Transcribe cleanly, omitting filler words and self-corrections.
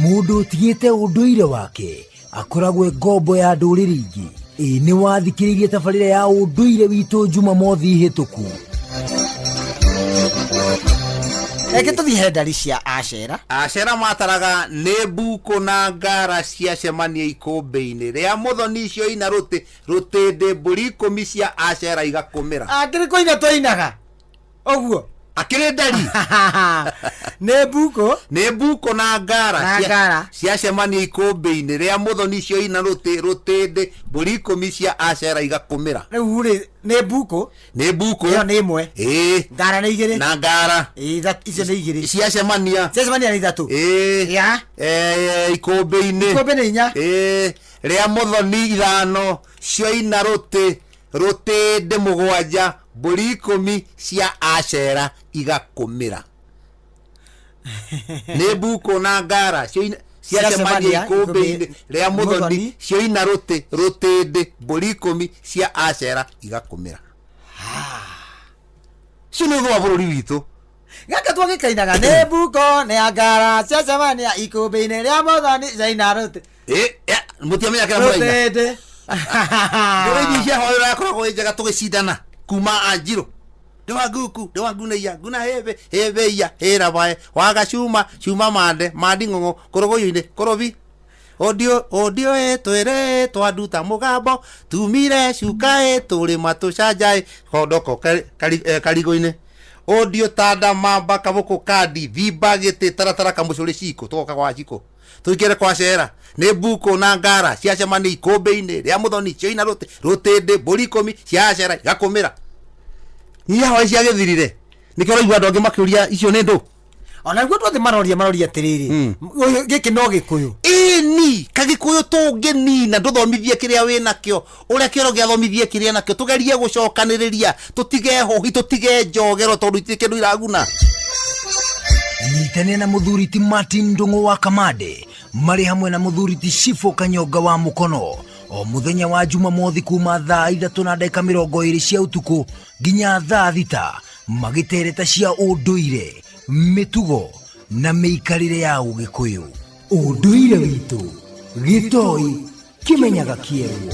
Mũndũ ũtigĩte ũndũire wake akoragwo e ngombo ya ndũrĩrĩ ingĩ. Ĩ nĩ wathikĩrĩirie tabarĩra ya ũndũire witũ Jumamothi hĩtũku? Reke tũthiĩ he ndari cia acera. Acera mataraga nĩ mbukũ na ngara ciacemania ikũmbĩ-inĩ rĩa mũthoni icio ina rũtĩ rũtĩndĩ mbũri ikũmi cia acera igakũmĩra. Akĩrĩ kũina twainaga ũguo. Akĩrĩ ndari. Nĩ mbukũ. Nĩ mbukũ na ngara. Na ngara. Ciacemania ikũmbĩ-inĩ rĩa mũthoni icio ina rũtĩ rũtĩndĩ mbũri ikũmi cia acera igakũmĩra. Rĩu rĩ nĩ mbukũ. Nĩ mbukũ. Ĩyo nĩ ĩmwe. Ĩĩ. Ngara nĩ igĩrĩ. Na ngara. Ĩĩ, icio nĩ igĩrĩ. Ciacemania. Ciacemania nĩ ithatũ. Ĩĩ. Ya. Ikũmbĩ-inĩ. Ikũmbĩ nĩ inya. Ĩĩ. Rĩa mũthoni ithano cioina rũtĩ rũtĩndĩ mũgwanja mbũri ikũmi cia acera igakũmĩra. Nĩ mbukũ na ngara ciacemania ikũmbĩ-inĩ rĩa mũthoni cioina rũtĩ rũtĩndĩ mbũri ikũmi cia acera igakũmĩra. Cio nĩ ũthũ wa bũrũri witũ. Gaka twagĩkainaga nĩ mbuko nĩ angara ciacemania ikũmbĩ-inĩ rĩa mũthoni ciaina rũtĩ. Mũtiamenya kĩrĩa mũraina. Rũtĩndĩ. Ndũrĩithi cia hoyo yakoragwo ĩ njega tũgĩcindana kuma anjirũ. Ndĩ wa nguku, ndĩ wa ngunaiya, nguna hĩbĩ, hĩbĩiya, hĩra bae, waga cuma, cuma mande, mandi ng'ong'o, kũrũgũyũ-inĩ, kũrũbi. Ũndiũ, ũndiũ ĩ twĩrĩ, twanduta mũgambo, tumire cuka ĩ tũrĩma tũcanja ĩ, kondoko karigũ-inĩ. Ũndiũ tanda mamba kabũkũ kandi, thimba gĩtĩ taratara kamũcũrĩ ciko, tũgoka gwa ciko. Tũikere kwa cera nĩ mbukũ na ngara ciacemania ikũmbĩ-inĩ rĩa mũthoni cioina rũtĩ rũtĩndĩ mbũri ikũmi cia cera igakũmĩra. Iria hwaĩ ciagĩthirire nĩkĩo ũraigua andũ angĩ makĩũria icio nĩ ndũ. Ona nĩguo andũ othe maroria maroria atĩrĩrĩ, ũyũ gĩkĩ no gĩkũyũ. Ĩni kagĩkũyũ tũngĩnina ndũthomithie kĩrĩa wĩ nakĩo ũrĩa kĩoro gĩathomithie kĩrĩa nakĩo tũgerie gũcokanĩrĩria tũtige hũhi tũtige njogero tondũ itirĩ kĩndũ iraguna. Nyitanĩra na mũthuri ti Martin Ndung'u wa Kamande marĩ hamwe na mũthuri ti Shifo Kanyonga wa Mũkono o mũthenya wa Jumamothi kuma thaa ithatũ na ndagĩka mĩrongo ĩrĩ cia ũtukũ nginya thaa thita magĩtereta cia ũndũire, mĩtugo na mĩikarĩre ya Ũgĩkũyũ. Ũndũire witũ gĩtoi kĩmenyaga kĩerwo.